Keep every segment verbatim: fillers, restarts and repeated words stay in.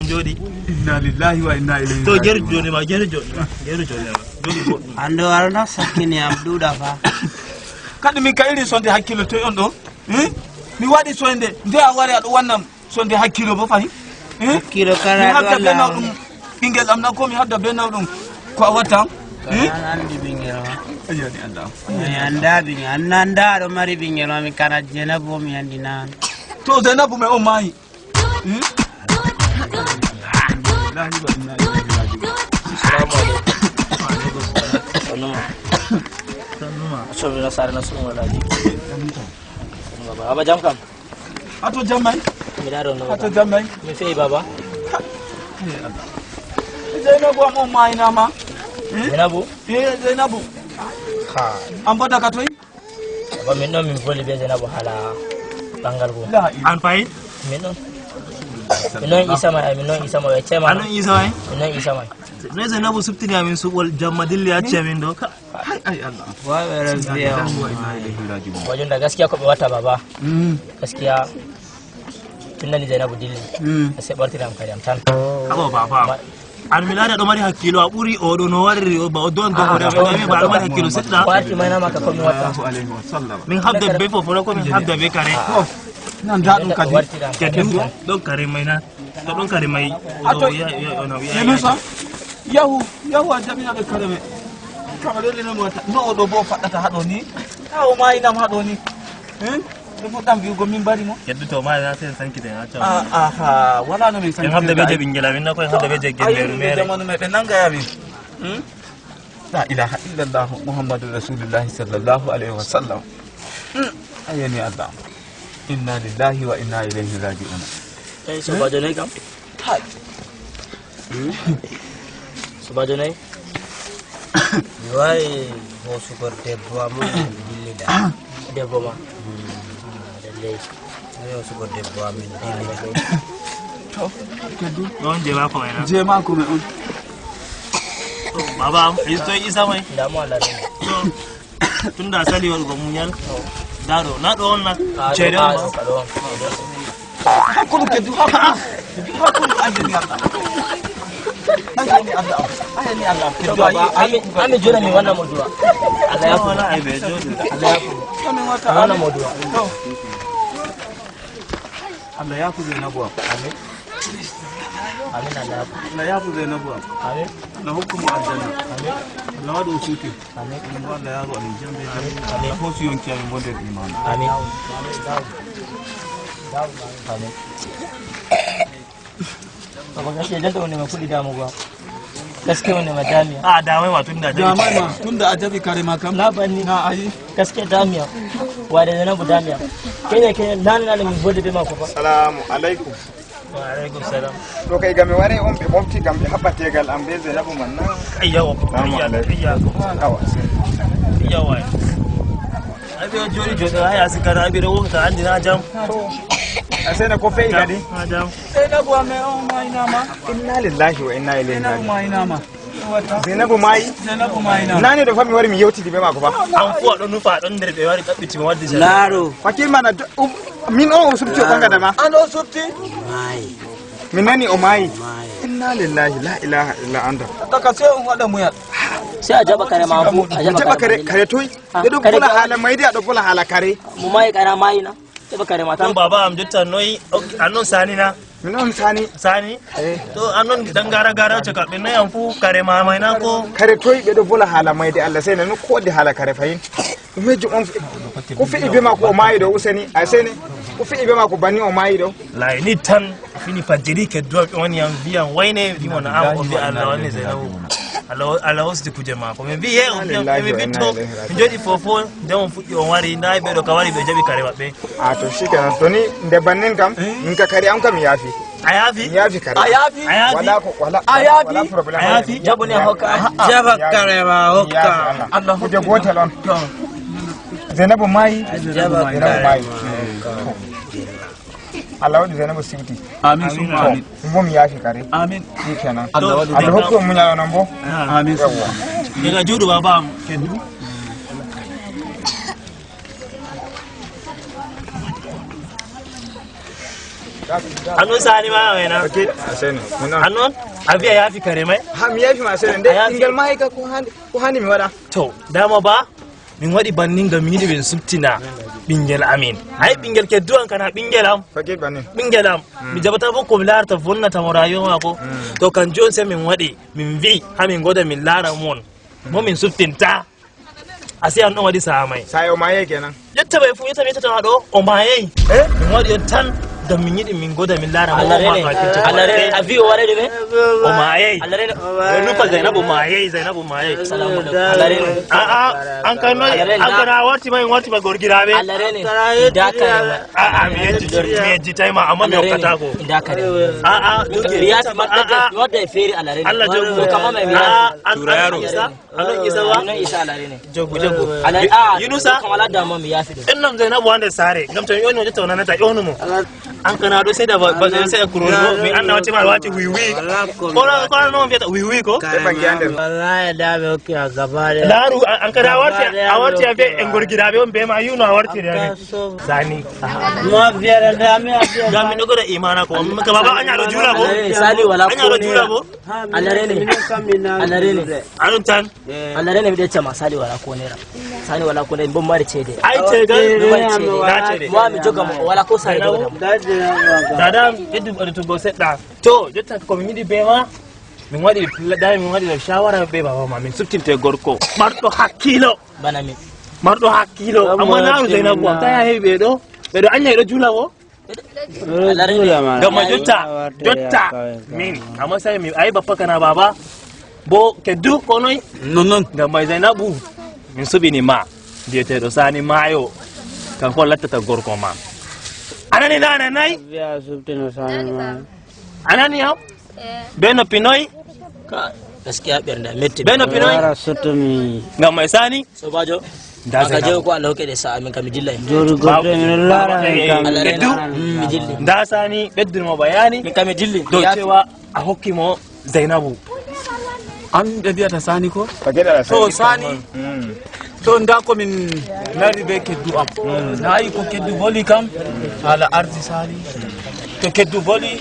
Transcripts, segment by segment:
Jooɗi. Inna lillahi wa inna ilayhi raji'un. To, jeru jooɗi ma, jeru jooɗi ma, jeru jooɗi ma. Jooɗi goɗɗum. An ɗo wara na sakkini am ɗuuɗa fa. Kadi min ka irin sonde hakkilo toy on ɗo? Eh? Mi waɗi soynde, nde a wari aɗo wannam sonde hakkilo bo fahin? Eh? Hakkilo kala mi hadda be nawɗum ɓingel am na ko mi hadda be nawɗum ko a watta am? Eh? An andi ɓingel ma. Ayyo ni Allah. Mi anda ɓingel, an anda aɗo mari ɓingel ma, mi kana Zainabu mi andi nan. To Zainabu me on maayi. Salamu alaikum. Sannuma. Sannuma. Sannuma. Sannuma. Sannuma. Baba, baba jam kam. Ato jammay. Mi daro no. Ato jammay. Mi fei baba. Zainabu am on maayinama. Zainabu. Eh, Zainabu. Ha. An bo daga toy? Ba min ɗon min voli be Zainabu hala ɓangal go. An fayi? Min ɗon. Min ɗon Isa mai, min ɗon Isa mai, ɓe cema. An ɗon Isa mai? Min ɗon Isa mai. Noy Zainabu subtini amin suɓol jamma dilli acci amin ɗo. Hay, ay Allah. Wa ɓe rabbi ya. Wa jonta gaskiya ko ɓe watta baba. Gaskiya tun nani Zainabu dilli. A se ɓortira am kadi am tan. Abo baba. An mi laari a ɗo mari hakkilo, a ɓuri o ɗo no wariri o, ba o don don hoore am, ba a ɗo mari hakkilo seɗɗa. Ko arti mai na maka ko mi watta. Min habda be fofo ko min habda be kare. Nan da ɗum kadi. Keddu ɗon kare mai na. To ɗon kare mai. Ato. Yenusa. Yahu, yahu a jabina ɓe kare mai. Kama ɗo lino mi watta. No o ɗo bo faɗɗata haɗo ni. Ka o maayinam haɗo ni. Eh? Ɓe fuɗɗam wi'ugo min mbari mo. Kedduto ma na sen sankiten acca. Ah, aha, wala no min sankiten. En habda be je ɓingel amin na ko en habda be je gemberu mere. Jamanu mai ɓe nangay amin. Hmm? La ilaha illallah Muhammadu Rasulullah sallallahu alaihi wa sallam. Hmm. Ayeni Allah. Inna lillahi wa inna ilaihi raji'un. Eh, sobajo ne kam? Hay. Sobajo nayi? Mi waawi hoosugo debbo am on, mi dillida. Debbo ma? Lallay. Mi waawi hoosugo debbo am, min dillida. To, keddu. Ɗon je maako mai na? Je maako mai on. Baba am, isto Isa mai. Nda mo Allah ne. To. Tunda a sali waɗugo munyal, nda ɗo, na ɗo on na? Ah, ceede on ba? Ɗo, ɗo, ɗo. Hakkundu keddu, hakkundu. Hakkundu, ayeni Allah. Ayeni Allah. Ayeni Allah. Keddu, ayi, ayi. Ami, ami jona mi wanna mo du'a. Allah ya. Wala ay be jodi. Allah ya. Kami wata wanna mo du'a. To. Allah yaafu Zeynabu am. Amin. Amin, Allah yaafu. Allah yaafu Zeynabu am. Amin. Allah hokku mo aljanna. Amin. Allah waɗu o siwti. Amin. Min bo Allah yaaru amin jam be jam. Amin. Allah hoosu yonki amin bo nder iman. Amin. Amin. Baba, gaskiya, janta wonde ma fuɗɗi damugo am. Gaskiya, wonde ma dami am. Ah, damai ma tunda a jaɓi. Damai ma tunda a jaɓi kare ma kam. Na banni. Na ayi. Gaskiya, dami am. Wade Zainabu dami am. Kenya, kenya, nane, nane, min volde be mako ba. Salamu alaikum. Wa alaikum salam. To kai game ware on ɓe mofti kam ɓe haɓɓa tegal am be Zainabu man na. Ayya, o. Salamu alaikum. Ayya. Awa. Ayya, wa. Abi o joni jodo haya sikana abi do wonka andi na jam. A sene ko fe'i kadi? Na jam. Zainabu amin on maayinama. Inna lillahi wa inna ilaihi raji'un. Zainabu maayinama. Zainabu maayi? Zainabu maayinama. Nane ɗo fa mi wari mi yewtidi be maako fa. An fu a ɗon nufa a ɗon nder ɓe wari ɗaɓɓiti mo waddi Zainabu. Laaro. Fakir mana do-, um, min o o subti o banga dama. An o subti? Maayi. Min nani o maayi. Maayi. Inna lillahi la ilaha illa anta. Kaka sai on waɗa muyal. Sai a jaɓa kare ma fu, a jaɓa kare, kare toy? Ɓe ɗo vola haala mayde, a ɗo vola haala kare. Mo maayi kare a maayina. Heɓa kare ma tan. To baba am jotta noy? Ok, an non Sani na? Min on Sani. Sani? Eh. To an non dan gara gara caka ɓe nayi am fu kare ma mai na ko? Kare toy ɓe ɗo vola haala mayde Allah sey nanu ko waddi haala kare fahin. Ɗumejo on ko fe'i be maako o maayi ɗo Useni? Ay sey ne. Ko fe'i be maako banni o maayi ɗo? Lay ni tan. Fini fajjiri keddu am ƴoni am wi' am wayne wi' mo na'am o wi' Allah wanni Zeynabu. Allah Allah hositi kuje maako. Min mbi' ye on mi mbi' to mi jooɗi fofo nde on fuɗɗi on wari nda ɓe ɗo ka wari ɓe jaɓi kare maɓɓe. A to shikenan to ni nde bannin kam min ka kare am kam mi yaafi. A yaafi? Mi yaafi kare. A yaafi? A yaafi? Wala ko wala. A yaafi? Wala problème. A yaafi? Jaɓu ne a hokka. Jaɓa kare ma a hokka. Allah kuje gotel on. Zeynabu maayi. Jaɓa kare ma a hokka. Allah waɗi Zeynabu siwti. Amin summa amin. Min bo mi yaafi kare. Amin. Shikenan. Allah waɗi Allah hokku on munyal onon bo. Amin summa. Daga juuɗo baba am keddu. An non Sani ma a wena. Ok, a seni. An non a vi'a yaafi kare mai. Ha mi yaafi ma seni. Nde ɓingel ma hay ka ko handi, ko handi mi waɗa. To, dama ba, min waɗi bannin ngam mi yiɗi min subtina ɓingel amin. Ay, ɓingel keddu an kana ɓingel am. Fakir bannin. Ɓingel am. Mi jaɓata bo ko mi laarata vonnata mo rayuwa maako. To, kanjum on sey min waɗi, min vi'i, haa min ngoda min laara mo on. Mo min subtinta. A sey an ɗon waɗi sa'a mai. Sa'a o maayay kenan. Ƴetta ɓe fuu, ƴetta mi ƴettata ɗo, o maayay. Eh? Min waɗi on tan, ngam min yiɗi min ngoda min laara mo. Allah rene. Allah rene. A vi'i o waɗay ɗume? O maayay. Allah rene. Ɓe nufa Zainabu maayay, Zainabu maayay. Salamu alaikum. Allah rene. A'a, an kan noy? Allah rene. An kan a warti ma, en warti ma gorgiraaɓe. Allah rene. Nda kare ma. A'a, mi yejjiti, mi yejjitay ma, amma mi hokkataako. Nda kare ma. A'a, mi yaafi ma, a'a. Mi wadda e feere Allah rene. Allah jogu. Kama mai mi yaafi. A'a, an, an isa. Anon isa wa? Anon isa Allah rene. Jogu, jogu. Yunusa? Kam Allah dama mi yaafi ɗum. En nam Zainabu wande saare. Ngam to mi ƴoni mo jotta o nanata, ƴonu mo. An kana ɗo seeda ba, ba seeda kurori ɗo. Mi anna wati ma wati wiwi. Ko la, ko la no mbiyata wiwi ko? Wallahi da ɓe hokki a gaba de. Laaru, an kana a warti, a warti a be en gorgiraaɓe on be ma yuno a warti de. Sani. Ma fiyata da mi a fiyata. Ngam mi ɗo goda imana ko. Ka baba anya ɗo juula bo. Sani wala ko. Anya ɗo juula bo. Allah rene. Allah rene. Anon tan. Allah rene mi ɗecca ma Sani wala ko nera. Sani wala ko nera, bo mari ceede. Ay ceede. Mo mari ceede. Na ceede. Mo mi joga mo, wala ko Sani joga mo. Dada, ɓeddu ɓaɗutugo seɗɗa. To, jotta ko mi yiɗi be ma, min waɗi, dada min waɗi shawara be baba ma, min subtinte gorko. Marɗo hakkilo. Bana min. Marɗo hakkilo. Amma na Zainabu, ta ya heɓi ɓe ɗo. Ɓe ɗo anya ɓe ɗo juula wo. Ngam ma jotta, jotta min, amma sai mi, ai bappa kana baba, bo keddu ko noi? Non, non. Ngam ma Zainabu, min subini ma, biyeteɗo Sani Mayo, kanko lattata gorko ma. Anani na, anani? Biya subtino Sani Mayo. Anani am? Be noppi noi? Ka, gaskiya ɓernde am metti. Be noppi noi? Wara sotto mi. Ngam ma Sani? Sobajo. Nda Zainabu. Ko Allah hokki de sa'a min kam mi dillay. Joru goto en laara min kam. Allah rena. Mm, mi dilli. Nda Sani ɓeddun mo bayani. Min kam mi dilli. Dow cewa a hokki mo Zainabu. An ɓe mbiyata Sani ko? To Sani. To nda ko min nari be keddu am. Na yi ko keddu voli kam. Hala ardi Sani. To keddu voli,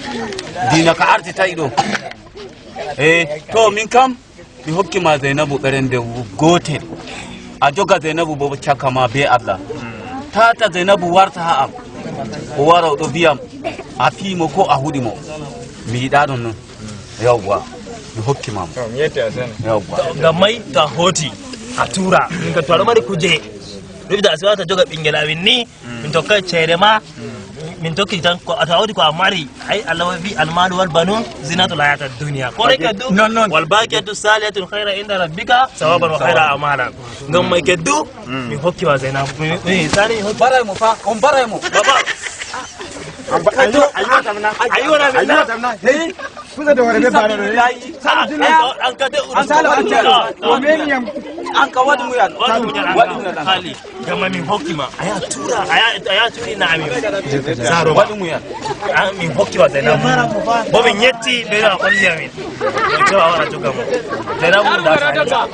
dina ka ardi ta'i ɗo. Eh, to min kam. Mi hokki ma Zainabu ɓerende gootel. A joga Zainabu bo caka ma be Allah. Tata Zainabu warta ha am. O wara o ɗo biyam. A fi mo ko a huɗi mo. Mi yiɗa ɗon non. Yawwa. Mi hokki ma mo. To, mi yetti a sani. Yawwa. Ngam mai to a hoti. A tura. Min ka to aɗo mari kuje. Ɗo wiɗa a siwata joga ɓingel amin ni. Min tokkay ceede ma. Min tokki tan ko a to a wodi ko a mari. Ay Allah wi almalu wal banun zinatul hayatid dunya. Ko reke du. Non, non. Wal baqiyatu salihatu khairan inda rabbika sawaban wa khaira amala. Ngam mai keddu. Mi hokki wa Zainab. Mi, mi sani mi hokki. Barai mo fa. On barai mo. Baba. Ayo, ayo tamna. Ayo na. Ayo tamna. Hey. Kusa da wani ba da. An ka de. An sala an jara. Romanian. An ka wadi mu yan. Wadi mu yan. Wadi mu yan. Hali. Gama min hokki ma. Aya tura. Aya, aya turi na amin. Zaro. Wadi mu yan. Ah, min hokki wa Zainab. Bo min yetti be na kolli amin. Min to awara to gamo. Zainab da.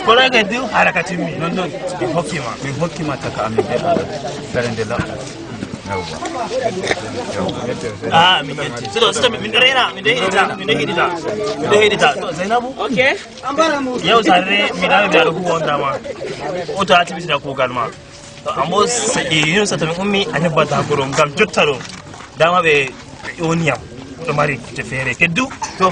Ko la ga du harakatin mi. Non non. Min hokki ma. Min hokki ma taka amin be Allah. Garande la. Yawwa. Yawwa. Ah, min yetti. Sito, sito, min ɗo rena, min ɗo heɗita, min ɗo heɗita, min ɗo heɗita. To, Zainabu. Ok. Yau sarre, mi ɗawi mi aɗo huwa on dama. O to a tibiti da kugal ma. To, ambo, Yunusa to mi ummi, a hebbata ko ɗo, ngam jotta ɗo. Dama ɓe, ɓe ƴoni yam. Ɗo mari kuje feere. Keddu? To.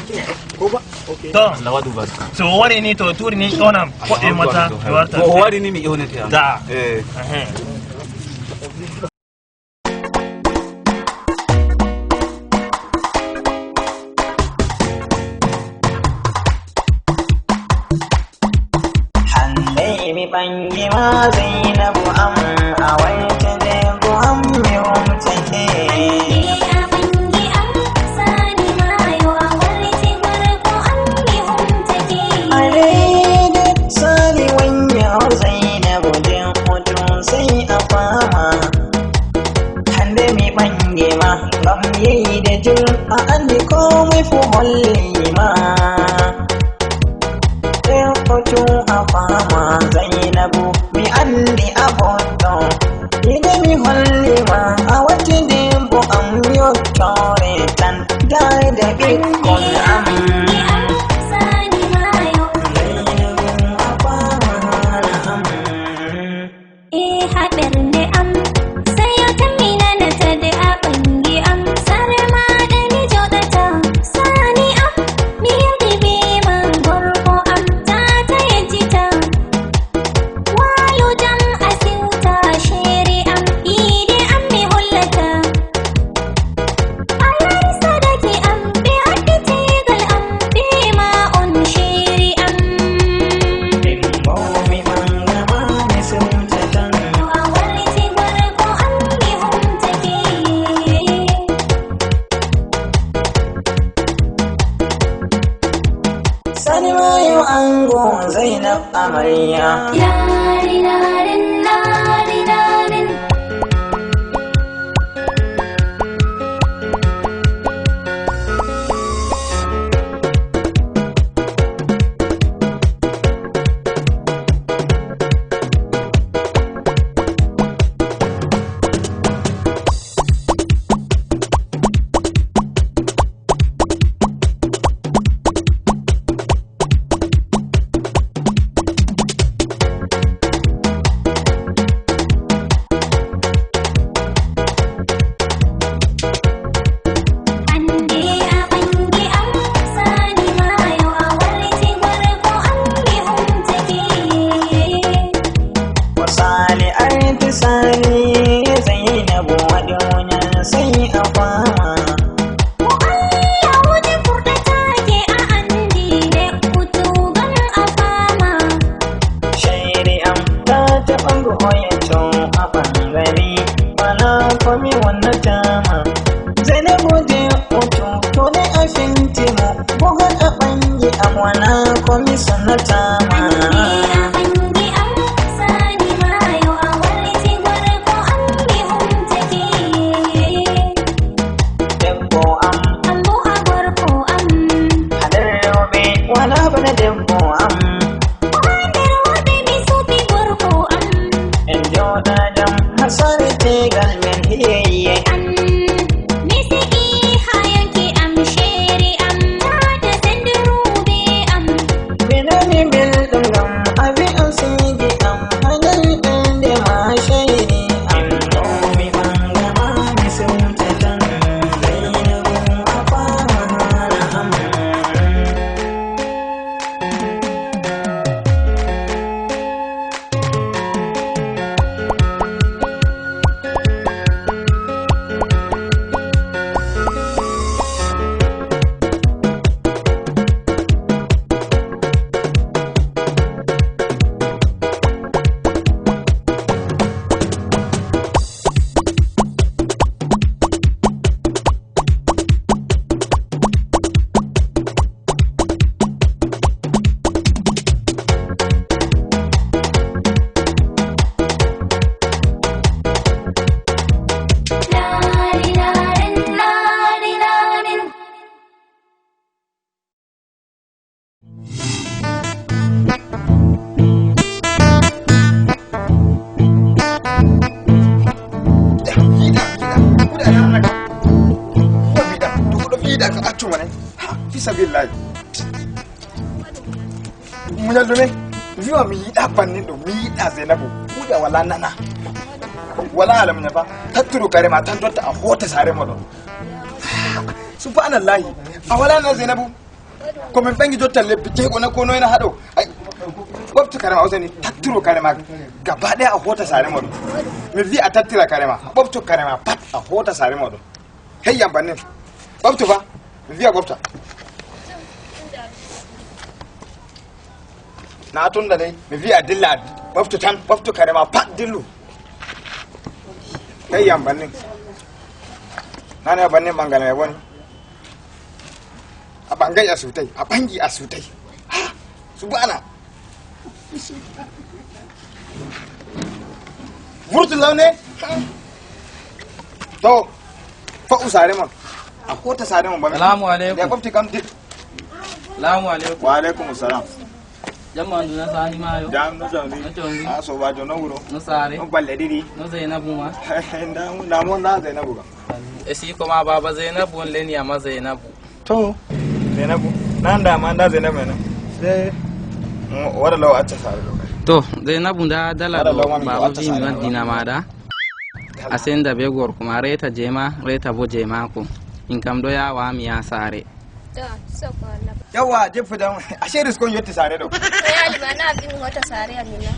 To. Allah waɗu barka. So o wari ni, to o turi ni, ƴonam. Koɗɗe mata, mi warta. To o wari ni, mi ƴonete am. Da. Eh. Ehe. Hande mi ɓangi ma Zainabu am, a warti debbo am mi homtake. Hande a ɓangi am, Sani Mayo, a warti gorko am mi homtake. Are de Sani wanya Zainabu debbo tun sai a Ɓikkon am. Sani maayo. Zainabu a faama haala am. E haa ɓernde am, sey o tammi nanata de a ɓaŋgi am. Sare maaɗa mi jooɗata, sani am, mi yewti bee man gorko am, tata yejjita. Waalu jam a siwta, chéri am, yiide am mi hollata. A yari sadaki am, ɓe addi teegal am, bee ma on chéri am. Min mawmi ɓaŋga ma mi sumta tan. To a walliti gorko am mi humtake. Sani maayo ango Zainab amarya. Lari, lari, lari, lari. Hande a ɓaŋgi am, sani maayo a walliti gorko am mi humtake. Ko sali arti sali Zainabu waɗi munyal sey a faama. Ko Allah woni furɗataake a anndi de kutugal a faama. Chéri am, ta taɓa ngo o yetto a ɓaŋgami, wala ko mi wonnata ma. Zainabu je utu, to ne a finti mo, buga a ɓaŋgi am, wala ko mi sonnata ma. Anndi a ɓaŋgi am, sani maayo a walliti gorko am mi humtake. Debbo am. Ambo a gorko am. Haa nder rewɓe, wala bana debbo am. Ko haa nder worɓe mi suɓi gorko am. En jooɗa jam haa saare teegal men, hiye, hiye. An mi sigi haa yonki am, chéri am. Tata senduru be am. Mi nani belɗum ngam a wi'o sigi am, haa nder innde ma chéri am. Ɗo mi ɓaŋga ma, mi sumta tan. Zainabu, a faama haala am. Fiida, fiida. Kuuɗe a yarana kam. Kuuɗe fiida. To goɗɗo fiida ka accu mo ne. Ha, fi sabilillahi. Munyal ɗume? Mi wi'a mi yiɗa bannin ɗo, mi yiɗa Zainabu. Kuuɗe a wala nana. Wala hala munyal fa. Tatturu kare ma tan jotta a hoota saare moɗon. Subhanallahi. A wala nana Zainabu. Ko min ɓaŋgi jotta lebbi jeego na ko noy na haɗo. Ay, ɓoftu kare ma useni, tatturu kare ma gaba ɗaya a hoota saare moɗon. Mi wi'a a tattira kare ma, ɓoftu kare ma pat a hoota saare moɗon. Hey, yam bannin. Ɓoftu fa, mi wi'a ɓofta. Na a tunda dey, mi wi'a dilla, ɓoftu tan, ɓoftu kare ma pat dillu. Hey, yam bannin. Nane a bannin ɓangal me woni. A ɓaŋgay a suutay, a ɓaŋgi a suutay. Ha, subhana. Vurtu lawne. To, fa'u saare mon. A hoota saare mon bami. Salamu alaikum. Nde ɓofti kam di. Salamu alaikum. Wa alaikum salam. Jam ɓandu na sani maayo. Jam no jam ni. No jam ni. Ha sobajo no wuro. No saare. No balɗe ɗiɗi. No Zainabu ma. Nda mo, nda mo, nda Zainabu kam. E siko ma baba Zainabu on leni ama Zainabu. To. Zainabu, na nda ma, nda Zainabu ena. Sai mo wara law acca saare ɗo. To, Zainabu, nda dalal ɗo, baaba vi mi waddina ma ɗa. A senda be gorko ma, reeta je ma, reeta bo je maako. In kam ɗo yawa mi yaha saare. To, soko Allah. Yawwa, jeppu jam. Ashe riskon yotti saare ɗo. Ko yaali ma, na abin hota saare amina.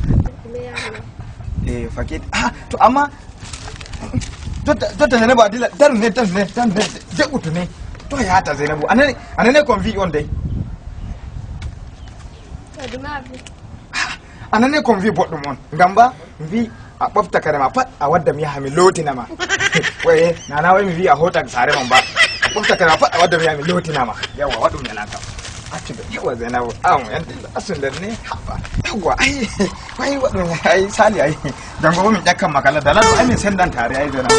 Eh, fakit. Ah, to amma, jotta, jotta Zainabu a dilla, daru ne, daru ne, daru ne, de'utu ne. To yahata Zainabu. A nani, a nani ko mi vi'i on dey. To ɗume a vi'i? Ah, a nani ko mi vi'i boɗɗum on. Ngam ba, mi vi'i a ɓofta kare ma pat, a wadda mi yaha mi lootina ma. Waye, nana waye mi vi'i a hota saare man ba. A ɓofta kare ma pat, a wadda mi yaha mi lootina ma. Yawwa, waɗu mi nana kam. Accu nder, yawwa Zainabu, awa mo yande, accu nder ni, haɓɓa. Yawwa, ai, ai, waɗu mi, ai, sali, ai. Jango bo min ƴakkan ma kala, dalal, ai, min sendan tare, ai, Zainabu.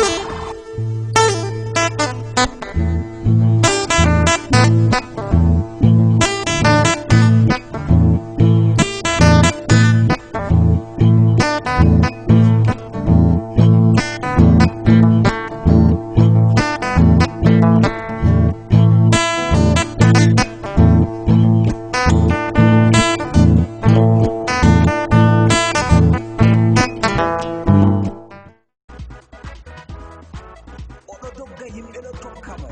O ɗo dogga, yimɓe ɗo tokka mo.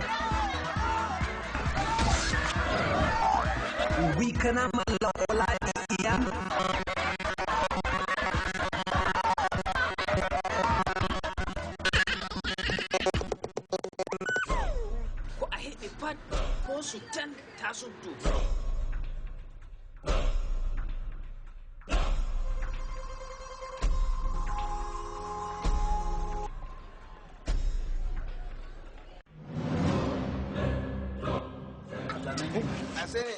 Wi kana malla o laati iyam. Ko a heɓi pat, hoosu tan, taa suddu. Asene.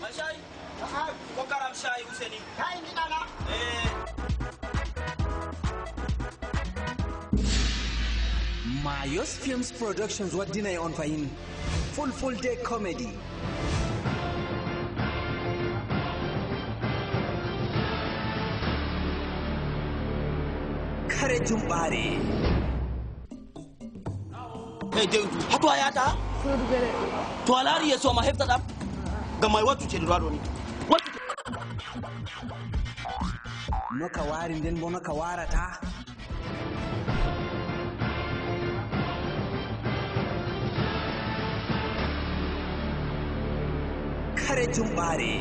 Mai shayi. Na'am. Ko garam shayi useni. Shayi mi nana. Eh. Mayos Films Productions waddinay on fahin. Fulfulde Comedy. Kare jumɓaare. Hey, Dewji, haa to a yahata? Suudu gere. To a laari yeeso ma, heftaɗam. Ngam may wattu ceede ɗo haa ɗo ni. Wattu. No ka waari nden bo no ka waarata? Kare jumɓaare.